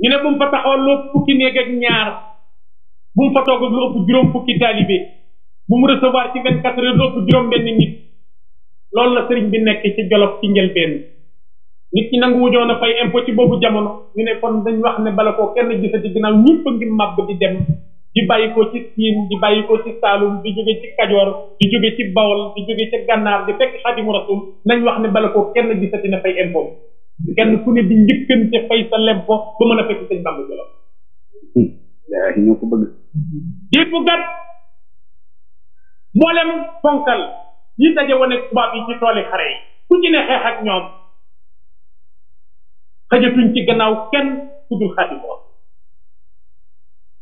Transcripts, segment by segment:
ñu ne bu mu fa taxawal lu ëpp fukki néeg ak ñaar bu mu fa toog ak lu ëpp juróom fukki taalibe bu mu recevoir ci 24 heures lu ëpp juróom benn nit loolu la sëriñ bi nekk ci Jolof ci njëlbeen nit ñi nangu wuñoon a fay impôt ci boobu jamono ñu ne kon dañ wax ne bala koo kenn gisati ginnaaw ñëpp a ngi màbb di dem di bàyyi ko ci Siin di bàyyi ko ci Saalum di jóge ci Kajoor di jóge ci Bawol di jóge ci Gànnaar di fekk Xaadimu Rasuul nañ wax ne bala koo kenn gisati na fay impôt kenn ku ne di njëkkante fay sa lempo ba mën a fekk sëñ Bamba Jolof ñoo ko bëgg diir bu gàtt mboolem fonkal yi daje woon ak tubaab yi ci tooli xare yi ku ci ne xeex ak ñoom xajatuñ ci gannaaw kenn ku dul Xaadimu Rasuul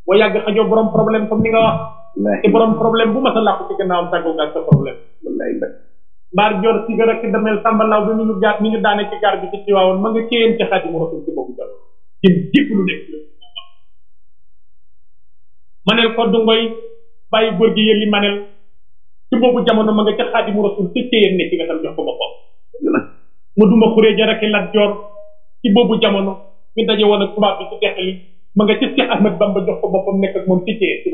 boo yàgg xajoo borom problème comme ni nga wax te borom problème bu ma sa làqu ci gannaawam tàggoo nga ak sa problème mbaar jor si gara ki demel sàmbalaw bi ni ñu gaar ni ñu daane ci gaar bi ci Tiwaawoon ma nga kéyeen ci Xaadimu Rasuul ci boobu jalo jëm jépp lu nekk manel ko du ngoy bàyyi góor gi yëlli manel ci boobu jamono ma nga ca Xaadimu Rasuul ci kéyeen ne ci nga tam jox ko boppam mu duma xuree jaraki Lat Joor ci boobu jamono ñu daje woon ak tubaab bi ci deqali ma nga ci Cheikh Ahmed Bamba jox ko boppam nekk ak moom ci téye ci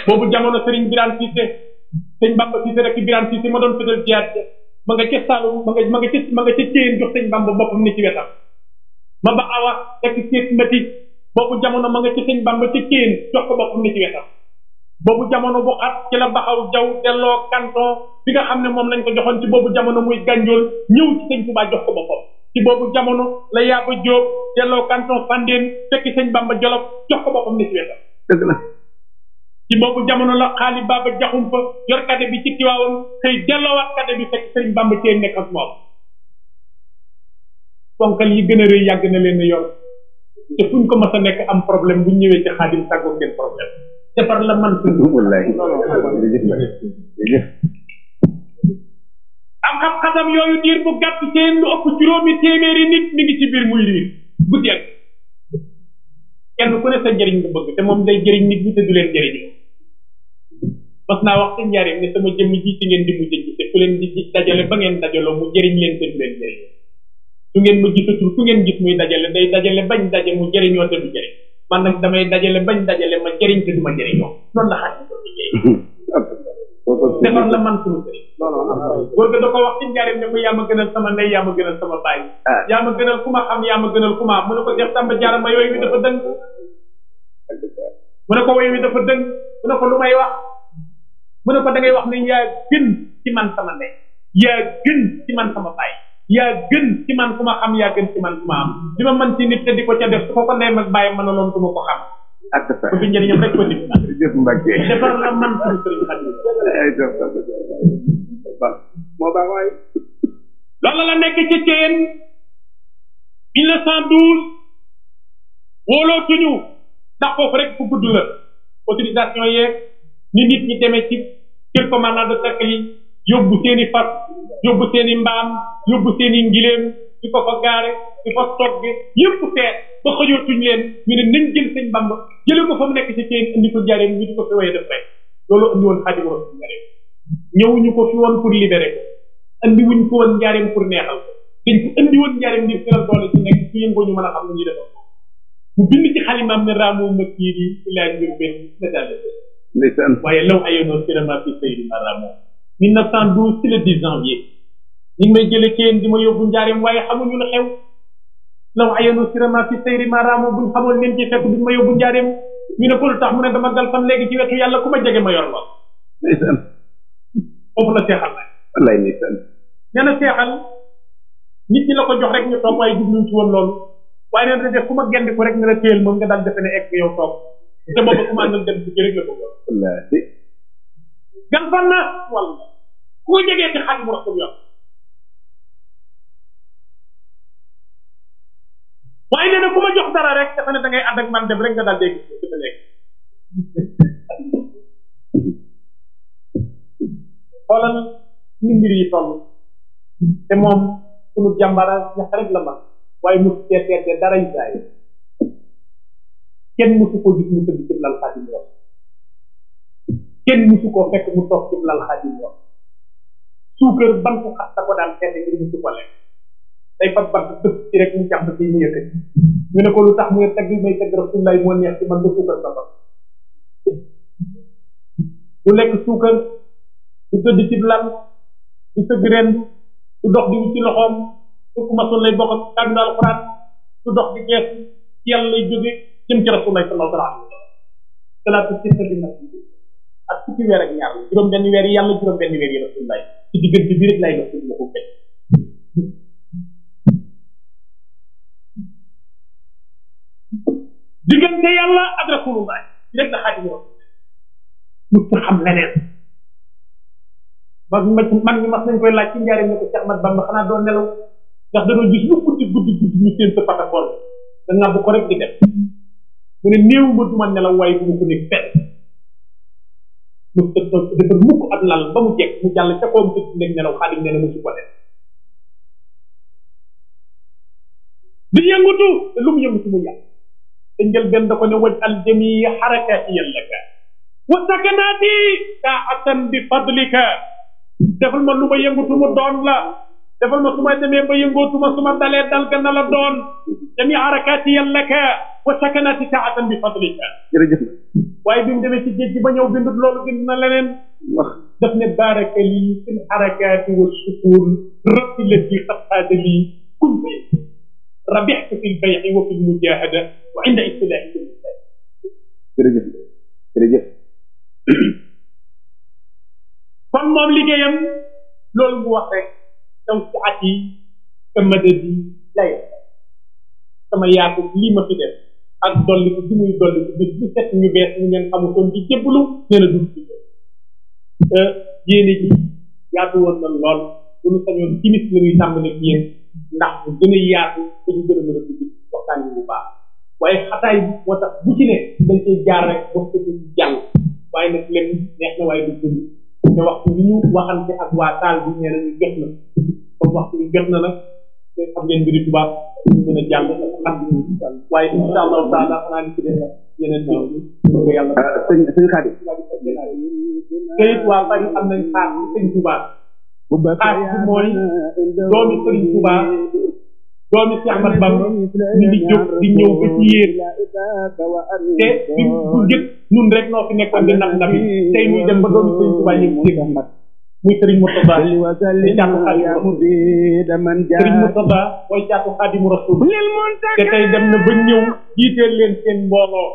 boobu jamono Serigne Birane Cissé sëñ Bamba Cissé rek Birane Cissé ma doon fëtal jiyaat ma nga ca Saalum ma nga ca téyeen jox sëñ Bamba boppam ne ci wetam ma ba awa rek Cheikh Mati boobu jamono ma nga ci sëñ Bamba ci téyeen jox ko boppam ne ci wetam boobu jamono bu xat ci la baxaw jaw delloo canton bi nga xam ne moom lañ ko joxoon ci boobu jamono muy gànjool ñëw ci sëñ Touba jox ko boppam ci boobu jamono la yaaba Jóob delloo canton Fandeen fekk sëñ Bamba Jolof jox ko boppam ne ci wetam dëgg la ci boobu jamono la xaali Baba Jaxum fa yor kade bi ci Tiwaawoon xëy delloowaat kade bi fekk sëñ Bamba cee nekk ak moom ponkal yi gën a rëy yàgg na leen a yor te fuñ ko mas a nekk am problème buñ ñëwee ci Xaadim tàggoo seen problème defar la man wallahi am xam-xamam yooyu diir bu gàtt seen lu ëpp juróomi téeméeri nit mi ngi ci biir muy riir guddi ak kenn ku ne sa njëriñ nga bëgg te moom day jëriñ nit ñi te du leen jëriñoo mas naa wax ci njariñ ne sama jëmm ji ci ngeen di mujj gis te ku leen di dajale ba ngeen dajaloo mu jëriñ leen te du leen jëriñ su ngeen ma gisatul ku ngeen gis muy dajale day dajale bañ daje mu jëriñoo te du jëriñ man nag damay dajale bañ dajale ma jëriñ te du ma jëriñoo noonu la xaaj ko liggéey defar la man suñu sëriñ góor ga da ko wax ci njariñ ne ko yaa ma gënal sama ndey yaa ma gënal sama baay yaa ma gënal ku ma xam yaa ma gënal ku ma am mu ne ko Cheikh Samba Diarra ma yooyu wi dafa dëng mu ne ko woy wi dafa dëng mu ne ko lu may wax mu ne ko da ngay wax ne yaa gën ci man sama ndey yaa gën ci man sama baay yaa gën ci man ku ma xam yaa gën ci man ku ma am li ma mën ci nit te di ko ca def su ko ko ndeyam ak bàyyi mën na loon du ma ko xam ak sa ko bi njëriñam rek ko def jëf Mbacke defar la man suñu sëriñ Xaadim moo baax waay loolu la nekk ci Thièyène 1912 wóolootuñu ndax foofu rek fu gudd la autorisation yeeg ni nit ñi demee ci kër commandant de cercle yi yóbbu seeni fas yóbbu seeni mbaam yóbbu seeni ngileem di ko fa gaare di fa togge yëpp feet ba xëjootuñ leen ñu ne nañ jël sëñ Bamba jële ko fa mu nekk ci Thièyène indi ko Njaaréem ñu di ko fi waye def rek loolu andi woon Xaadimu Rasuul Njaaréem ñëwuñu ko fi woon pour libérer ko andi wuñ ko woon Njaaréem pour neexal ko dañ ko andi woon Njaaréem ngir gënal doole ci nekk su yëngoo ñu mën a xam lu ñuy defal mu bind ci xalimaam ne raamoo ma kii di ilaa njur benn na daal ndeysaan waaye law ayoonoo sirama fi saydi ma raamoo 1912 ci le 10 janvier ñu ngi may jële Thièyène di ma yóbbu Njaaréem waaye xamuñu lu xew law ayoonoo sirama fi saydi ma raamoo buñ xamoon leen ci fekk duñ ma yóbbu Njaaréem ñu ne ko lu tax mu ne dama gal fan léegi ci wetu yàlla ku ma jege ma yor la ndeysaan foofu la seexal nag wallaay ndeysaan nee na seexal nit ñi la ko jox rek ñu toog waaye jubluñ ci woon loolu waaye nee na def ku ma gendi ko rek ne la téyel moom nga daal defe ne egg yow toog te booba ku ma àndal dem ci rek la ko jox wallaahi gan fan na walla ku ko jegee ci Xaadimu Rasuul yor waaye nee na ku ma jox dara rek dafa ne da ngay ànd ak man dem rek nga daal dégg dafa nekk xoolal ni mbir yi toll te moom sunu jàmbara ñax rek la man waaye mu teete dara yu gaay kenn musu ko gis mu tëdd ci lal Xaadimu Rasuul kenn musu koo fekk mu toog ci lal Xaadimu Rasuul suukar bantu xasta ko daan xeete ngir musu ko lekk day fat bant tëb ci rek mu jàpp ci mu yëkkati ñu ne ko lu tax mu ne tagg may tagg Rasulullah moo neex ci man ba suukar sa bopp du lekk suukar du tëdd ci lal du sëgg ren du dox di wut ci loxoom su ku masoon lay bokk ak kàddu alxuraan du dox di gees ci yàlla lay jóge jëm ci Rasulullah sallallahu alayhi wa sallam salaatu ci sa dina ak fukki weer ak ñaar juróom benn weer yi yàlla juróom benn weer yi Rasulullah ci diggante bi rek lay dox ci ma ko fekk diggante yàlla ak Rasulullah ci rek la xaati mu mu xam leneen mag ñi mas nañ koy laaj ci njaarim ne ko Cheikh Ahmad Bamba xanaa doo nelaw ndax dañoo gis lu guddi ñu seen sa patafoor da nga bu ko rek di def mu ne néew ma duma nelaw waaye du ma ko nekk fenn mu defar mukk ak lal ba mu jekk mu jàll ca koom tëdd nekk nelaw xaadim nee na musu ko def di yëngutu te lu mu yëngutu mu yàq te njël benn da ko ne waj al jamii xarakaati yallaka wa sakanaati taatan bi fadlika defal ma lu ma yëngutu mu doon la defal ma su ma demee ba yëngootuma su ma dalee dal ga na la doon jamii xarakaati yallaka wa sakanaati taatan bi fadlika jërëjëf waaye bi mu demee ci géej gi ba ñëw bindut loolu bind na leneen wax daf ne baraka lii fil xarakaati wa sukuun rabbi lati xattaada lii kun fi rabixtu fi lbayci wa fi lmujahada wa inda istilaahi fi lmustaq jërëjëf jërëjëf kon moom liggéeyam loolu mu wax rek taw si at yi ka madad yi lay sama yaatu lii ma fi def ak dolli ko bi muy dolli ko bis bu set ñu bees ñu ngeen xamutoon di jébbalu nee na dugg ci yéene ji yaatu woon na lool bu ñu sañoon timis la ñuy tàmbali ak yéen ndax bu gën a yaatu ba ñu gën a mën a dugg waxtaan yi bu baax waaye xataay bi moo tax bu ci ne dañ koy jaar rek wax ko ci jàll waaye nag lépp neex na waaye du dund te waxtu bi ñu waxante ak waa taal bi nee nañu jot na comme waxtu bi jot na nag te xam ngeen mbiri tubaab ñu mën a jàll xam waaye insha allahu taala xanaa li ci def yeneen bi ñu ko yàlla sëñ Xaadim te it waa bari am nañ xaar ci sëñ tubaab xaar bi mooy doomi sëriñ tubaab doomi Cheikh Ahmad Bamba ñu ngi jóg di ñëw ba ci yéen te bi bu njëkk ñun rek noo fi nekkoon di nab nabi tey muy dem ba doomi sëriñ tubaab yëpp dégg muy Serigne Mourtada di caatu Xaadimu Serigne Mourtada mooy caatu Xaadimu Rasul te tey dem na ba ñëw jiiteel leen seen mbooloo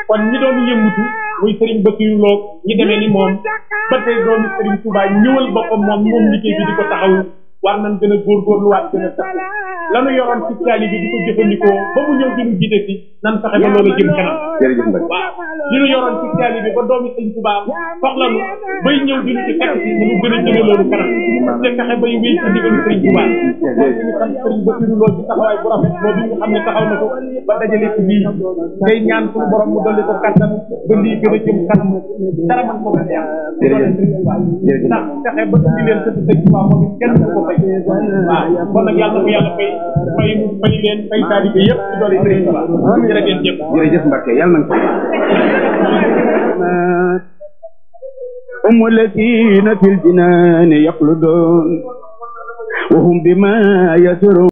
kon ñi doon yëngutu muy Serigne Bassirou Lo ñi demee ni moom ba tey doomi Serigne Touba ñëwal boppam moom liggéey bi di ko taxaw war nañ gën a góorgóorluwaat gën a tax lanu yoroon ci taali bi di ko jëfandikoo ba mu ñëw di ñu jiite si nan fexe ba loolu jëm kanam waaw li ñu yoroon ci taali bi ba doomi Sëñ Tuubaa soxla nu bay ñëw di ñu ci fekk si ñu gën a jëme loolu kanam te fexe bay wéy ci ndigalu Sëñ Tuubaa kon ñu xam Sëriñ Bassirou Lo ci taxawaay bu rafet boobu nga xam ne taxaw na ko ba dajale ci bii day ñaan suñu borom mu dolli ko kattan ba lii gën a jëm kanam dara man ko bañ a ndax fexe ba indi leen sëñ Tuubaa moom it kenn du ko fay waaw kon nag yàlla ko yàlla fay leen fay taalibe yëpp ci doole Sëriñ Tuubaa jërëjëf jërëjëf Mbacke yàlla na هم الذين في الجنان يخلدون وهم بما يسرون